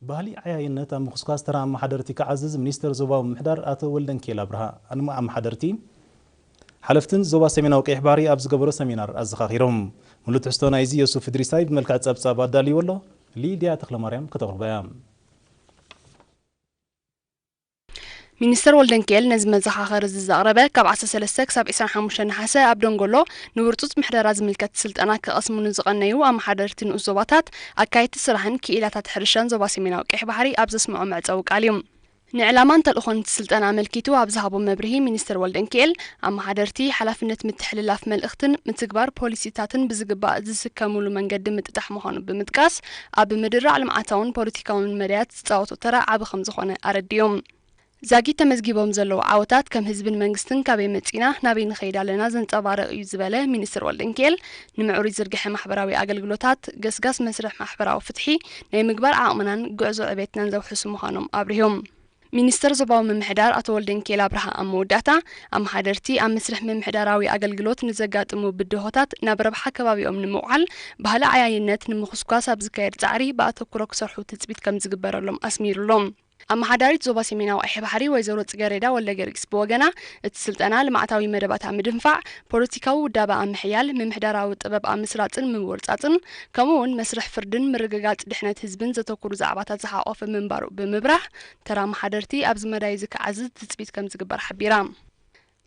ባህሊ ዓያይነት ኣብ ምኹስኳስ ተራ ኣመሓደርቲ ክዓዝዝ ሚኒስተር ዞባዊ ምምሕዳር ኣቶ ወልደንኪኤል ኣብርሃ ንኣመሓደርቲ ሓለፍትን ዞባ ሰሜናዊ ቀይሕ ባሕሪ ኣብ ዝገበሮ ሰሚናር ኣዘኻኺሮም። ሙሉእ ትሕዝቶ ናይዚ ዮሱፍ እድሪሳይ ብመልክዕ ጸብጻብ ኣዳልይዎ ኣሎ። ሊድያ ተኽለማርያም ከተቕርቦ እያ። ሚኒስተር ወልደንኪኤል ነዚ መዘኻኸሪ እዚ ዘቕረበ፣ ካብ ዓሰርተ ሰለስተ ክሳብ ዕስራን ሓሙሽተን ነሓሰ ኣብ ደንጎሎ ንውርጹጽ ምሕደራ ዝምልከት ስልጠና ክቐስሙ ንዝቐነዩ ኣመሓደርቲ ንኡስ ዞባታት፣ ኣካየድቲ ስራሕን ክኢላታት ሕርሻን ዞባ ሰሜናዊ ቀይሕ ባሕሪ ኣብ ዘስምዖ መዕጸዊ ቃል እዩ። ንዕላማን ተልእኾን እቲ ስልጠና ኣመልኪቱ ኣብ ዝሃቦ መብርሂ ሚኒስተር ወልደንኪኤል፣ ኣመሓደርቲ ሓላፍነት ምትሕልላፍ መልእኽትን ምትግባር ፖሊሲታትን ብዝግባእ ዝስከምሉ መንገዲ ምጥጣሕ ምዃኑ ብምጥቃስ፣ ኣብ ምድራዕ ልምዓታውን ፖለቲካውን መዳያት ዝጻወቶ ተራ ዓቢ ከም ዝኾነ ኣረዲኦም። ዛጊት ተመዝጊቦም ዘለዉ ዓወታት ከም ህዝብን መንግስትን ካበይ መጺና ናበይ ንኸይድ ኣለና ዘንጸባርቕ እዩ ዝበለ ሚኒስትር ወልደንኪኤል፣ ንምዕሩይ ዝርግሐ ማሕበራዊ ኣገልግሎታት፣ ገስጋስ መስርሕ ማሕበራዊ ፍትሒ ናይ ምግባር ዓቕምናን ጉዕዞ ዕቤትናን ዘውሕሱ ምዃኖም ኣብሪሆም። ሚኒስትር ዞባዊ ምምሕዳር ኣቶ ወልደንኪኤል ኣብርሃ ኣብ መወዳእታ፣ ኣመሓደርቲ ኣብ መስርሕ ምምሕዳራዊ ኣገልግሎት ንዘጋጥሙ ብድሆታት ናብ ረብሓ ከባቢኦም ንምውዓል ባህሊ ዓያይነት ንምኹስኳስ ኣብ ዝካየድ ጻዕሪ ብኣተኩሮ ክሰርሑ ትጽቢት ከም ዝግበረሎም ኣስሚሩሎም። ኣመሓዳሪት ዞባ ሰሜናዊ ቀይሕ ባሕሪ ወይዘሮ ጽገሬዳ ወልደጊዮርጊስ ብወገና፣ እቲ ስልጠና ልምዓታዊ መደባት ኣብ ምድንፋዕ፣ ፖለቲካዊ ውዳበ ኣብ ምሕያል፣ ምምሕዳራዊ ጥበብ ኣብ ምስራጽን ምውርጻጽን፣ ከምኡ እውን መስርሕ ፍርድን ምርግጋጽ ድሕነት ህዝብን ዘተኩሩ ዛዕባታት ዝሓቖፈ ምንባሩ ብምብራህ፣ ተራ ኣመሓደርቲ ኣብዚ መዳይ እዚ ክዓዝዝ ትጽቢት ከም ዝግበር ሓቢራ።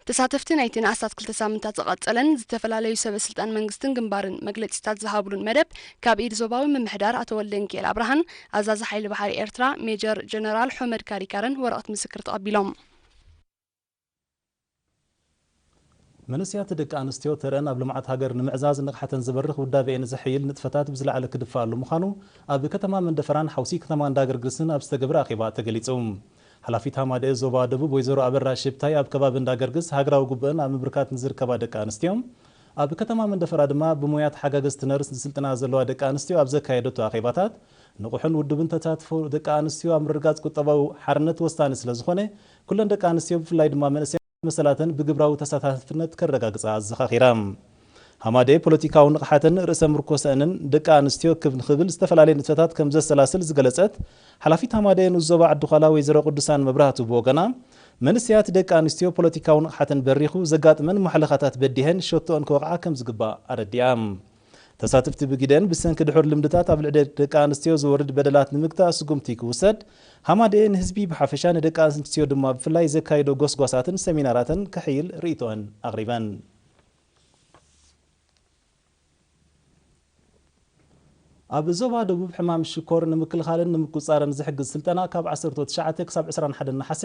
ተሳተፍቲ ናይተን ንኣስታት ክልተ ሳምንታት ዝቐጸለን ዝተፈላለዩ ሰበ ስልጣን መንግስትን ግንባርን መግለጺታት ዝሃብሉን መደብ ካብ ኢድ ዞባዊ ምምሕዳር ኣቶ ወልደንኪኤል ኣብርሃን ኣዛዚ ሓይሊ ባሕሪ ኤርትራ ሜጀር ጀነራል ሑመድ ካሪካርን ወረቐት ምስክር ተቐቢሎም። መንእሰያት ደቂ ኣንስትዮ ተረአን ኣብ ልምዓት ሃገር ንምዕዛዝ ንቕሓተን ዝበርኽ ውዳበኤን ዘሐይል ንጥፈታት ብዝለዓለ ክድፋኣሉ ምዃኑ ኣብ ከተማ መንደፈራን ሓውሲ ከተማ እንዳገርግስን ኣብ ዝተገብረ ኣኼባ ተገሊጹ። ሓላፊት ሃማደኤ ዞባ ደቡብ ወይዘሮ ኣበራ ሽብታይ ኣብ ከባቢ እንዳገርግስ ሃገራዊ ግቡእን ኣብ ምብርካት ንዝርከባ ደቂ ኣንስትዮ ኣብ ከተማ መንደፈራ ድማ ብሞያ ተሓጋገዝቲ ነርስ ዝስልጥና ዘለዋ ደቂ ኣንስትዮ ኣብ ዘካየደቶ ኣኼባታት ንቑሕን ውዱብን ተሳትፎ ደቂ ኣንስትዮ ኣብ ምርግጋጽ ቁጠባዊ ሓርነት ወሳኒ ስለ ዝኾነ ኩለን ደቂ ኣንስትዮ ብፍላይ ድማ መንእሰያት መሰላተን ብግብራዊ ተሳታፍነት ከረጋግጻ ኣዘኻኺራ። ሃማደኤ ፖለቲካዊ ንቕሓተን ርእሰ ምርኮሰአንን ደቂ ኣንስትዮ ክብ ንኽብል ዝተፈላለየ ንጥፈታት ከም ዘሰላስል ዝገለጸት ሓላፊት ሃማደኤ ንኡስ ዞባ ዓዲ ዃላ ወይዘሮ ቅዱሳን መብራህቱ ብወገና፣ መንእሰያት ደቂ ኣንስትዮ ፖለቲካዊ ንቕሓተን በሪኹ ዘጋጥመን ማሕለኻታት በዲሀን ሸቶኦን ክወቕዓ ከም ዝግባእ ኣረዲኣ። ተሳተፍቲ ብግደን ብሰንኪ ድሑር ልምድታት ኣብ ልዕሊ ደቂ ኣንስትዮ ዝወርድ በደላት ንምግታእ ስጉምቲ ክውሰድ፣ ሃማደኤ ንህዝቢ ብሓፈሻ ንደቂ ኣንስትዮ ድማ ብፍላይ ዘካይዶ ጎስጓሳትን ሰሚናራትን ከሕይል ርእይቶአን ኣቕሪበን። ኣብ ዞባ ደቡብ ሕማም ሽኮር ንምክልኻልን ንምቁጻርን ዝሕግዝ ስልጠና ካብ ዓሰርተ ትሽዓተ ክሳብ ዕስራን ሓደን ነሓሰ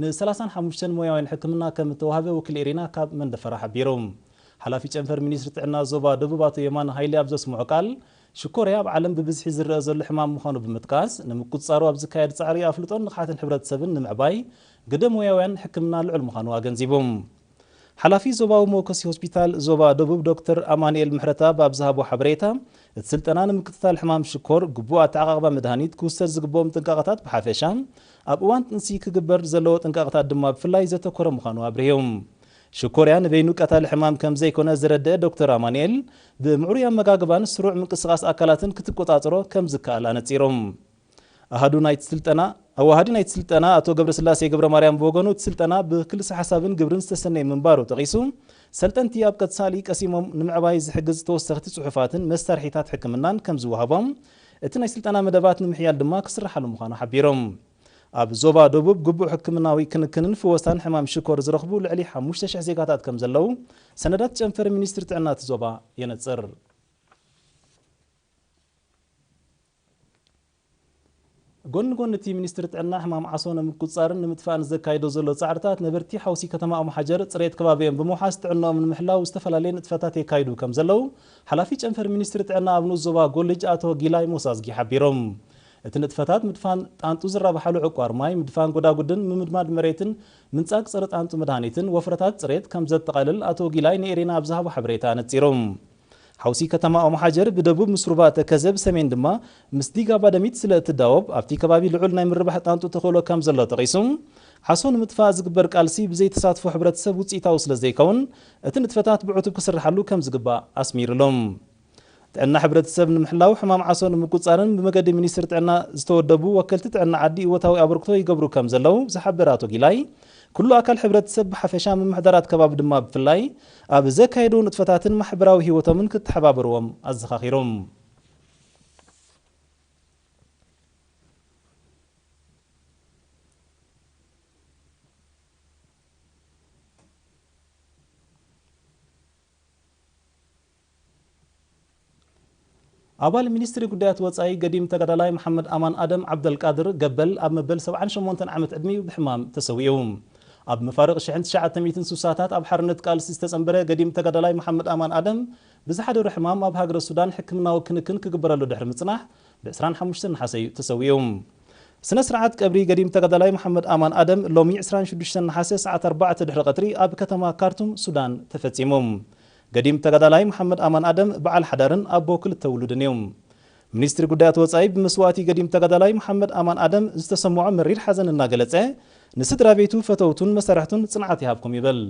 ን ሰላሳን ሓሙሽተን ሞያውያን ሕክምና ከም እተዋህበ ወኪል ኤሪና ካብ መንደፈራ ሓቢሩ። ሓላፊ ጨንፈር ሚኒስትሪ ጥዕና ዞባ ደቡብ ኣቶ የማነ ሃይሌ ኣብ ዘስምዖ ቃል፣ ሽኮርያ ኣብ ዓለም ብብዝሒ ዝረአ ዘሎ ሕማም ምዃኑ ብምጥቃስ፣ ንምቁጽጻሩ ኣብ ዝካየድ ጻዕሪ ኣፍልጦን ንቕሓትን ሕብረተሰብን ንምዕባይ ግደ ሞያውያን ሕክምና ልዑል ምዃኑ ኣገንዚቡ። ሓላፊ ዞባዊ መወከሲ ሆስፒታል ዞባ ደቡብ ዶክተር ኣማኑኤል ምሕረተኣብ ኣብ ዝሃቦ ሓበሬታ፣ እቲ ስልጠና ንምክትታል ሕማም ሽኮር፣ ግቡእ ኣተዓቓቕባ መድሃኒት፣ ክውሰድ ዝግብኦም ጥንቃቐታት ብሓፈሻ፣ ኣብ እዋን ጥንሲ ክግበር ዘለዎ ጥንቃቐታት ድማ ብፍላይ ዘተኮረ ምዃኑ ኣብሪሁ። ሽኮርያ ንበይኑ ቀታሊ ሕማም ከም ዘይኮነ ዝረደአ ዶክተር ኣማኑኤል፣ ብምዕሩይ ኣመጋግባን ስሩዕ ምንቅስቓስ ኣካላትን ክትቆጻጸሮ ከም ዝከኣል ኣነጺሩ። ኣሃዱ ናይቲ ስልጠና ኣዋሃዲ ናይቲ ስልጠና ኣቶ ገብረስላሴ ገብረ ማርያም ብወገኑ፣ እቲ ስልጠና ብክልሰ ሓሳብን ግብርን ዝተሰነየ ምንባሩ ጠቒሱ፣ ሰልጠንቲ ኣብ ቀጻሊ ቀሲሞም ንምዕባይ ዝሕግዝ ተወሰኽቲ ጽሑፋትን መሳርሒታት ሕክምናን ከም ዝወሃቦም፣ እቲ ናይ ስልጠና መደባት ንምሕያል ድማ ክስርሓሉ ምዃኑ ሓቢሮም። ኣብ ዞባ ደቡብ ግቡእ ሕክምናዊ ክንክንን ፍወሳን ሕማም ሽኮር ዝረኽቡ ልዕሊ ሓሙሽተ ሽሕ ዜጋታት ከም ዘለዉ ሰነዳት ጨንፈር ሚኒስትሪ ጥዕና እቲ ዞባ የነጽር። ጎኒ ጎኒ እቲ ሚኒስትሪ ጥዕና ሕማም ዓሶ ንምቁጽጻርን ንምጥፋእን ዘካይዶ ዘሎ ጻዕርታት፣ ነበርቲ ሓውሲ ከተማ ኦምሓጀር ጽሬት ከባቢኦም ብምውሓስ ጥዕናኦም ንምሕላው ዝተፈላለየ ንጥፈታት የካይዱ ከም ዘለዉ ሓላፊ ጨንፈር ሚኒስትሪ ጥዕና ኣብ ንኡስ ዞባ ጎልጅ ኣቶ ጊላይ ሞሳዝጊ ሓቢሮም። እቲ ንጥፈታት ምድፋን ጣንጡ ዝራብሓሉ ዕቋር ማይ፣ ምድፋን ጎዳጉድን ምምድማድ መሬትን ምንጻግ ጸረ ጣንጡ መድሃኒትን ወፍረታት ጽሬት ከም ዘጠቓልል ኣቶ ጊላይ ንኤሪና ኣብ ዝሃቦ ሓበሬታ ኣነጺሩ። ሓውሲ ከተማ ኦምሓጀር ብደቡብ ምስ ሩባ ተከዘ፣ ብሰሜን ድማ ምስ ዲጋ ባደሚት ስለ እትዳወብ፣ ኣብቲ ከባቢ ልዑል ናይ ምርባሕ ጣንጡ ተኽእሎ ከም ዘሎ ጠቒሱ፣ ዓሶ ንምጥፋእ ዝግበር ቃልሲ ብዘይተሳትፎ ሕብረተሰብ ውጽኢታዊ ስለ ዘይከውን፣ እቲ ንጥፈታት ብዕቱብ ክስርሓሉ ከም ዝግባእ ኣስሚሩሎም። ጥዕና ሕብረተሰብ ንምሕላው ሕማም ዓሶ ንምቁጻርን ብመገዲ ሚኒስትሪ ጥዕና ዝተወደቡ ወከልቲ ጥዕና ዓዲ እወታዊ ኣበርክቶ ይገብሩ ከም ዘለዉ ዝሓበረ ኣቶ ጊላይ፣ ኩሉ ኣካል ሕብረተሰብ ብሓፈሻ ምምሕዳራት ከባቢ ድማ ብፍላይ ኣብ ዘካየዱ ንጥፈታትን ማሕበራዊ ህይወቶምን ክተሓባበርዎም ኣዘኻኺሮም። ኣባል ሚኒስትሪ ጉዳያት ወጻኢ ገዲም ተጋዳላይ መሓመድ ኣማን ኣደም ዓብደልቃድር ገበል ኣብ መበል ሰብዓን ሸሞንተን ዓመት ዕድሚኡ ብሕማም ተሰዊኡ። ኣብ መፋርቕ ሽሕን ትሽዓተ ሚእትን ስሳታት ኣብ ሓርነት ቃልሲ ዝተጸንበረ ገዲም ተጋዳላይ መሓመድ ኣማን ኣደም ብዝሓደሮ ሕማም ኣብ ሃገረ ሱዳን ሕክምናዊ ክንክን ክግበረሉ ድሕሪ ምጽናሕ ብ ዕስራን ሓሙሽተን ነሓሰ እዩ ተሰዊኡ። ስነ ስርዓት ቀብሪ ገዲም ተጋዳላይ መሓመድ ኣማን ኣደም ሎሚ ዕስራን ሽዱሽተን ነሓሰ ሰዓት ኣርባዕተ ድሕሪ ቀትሪ ኣብ ከተማ ካርቱም ሱዳን ተፈጺሙ። ገዲም ተጋዳላይ መሓመድ ኣማን ኣደም በዓል ሓዳርን ኣቦ ክልተ ውሉድን እዩ። ሚኒስትሪ ጉዳያት ወጻኢ ብመስዋእቲ ገዲም ተጋዳላይ መሓመድ ኣማን ኣደም ዝተሰምዖ መሪር ሓዘን እናገለጸ፣ ንስድራ ቤቱ፣ ፈተውቱን መሳርሕቱን ጽንዓት ይሃብኩም ይብል።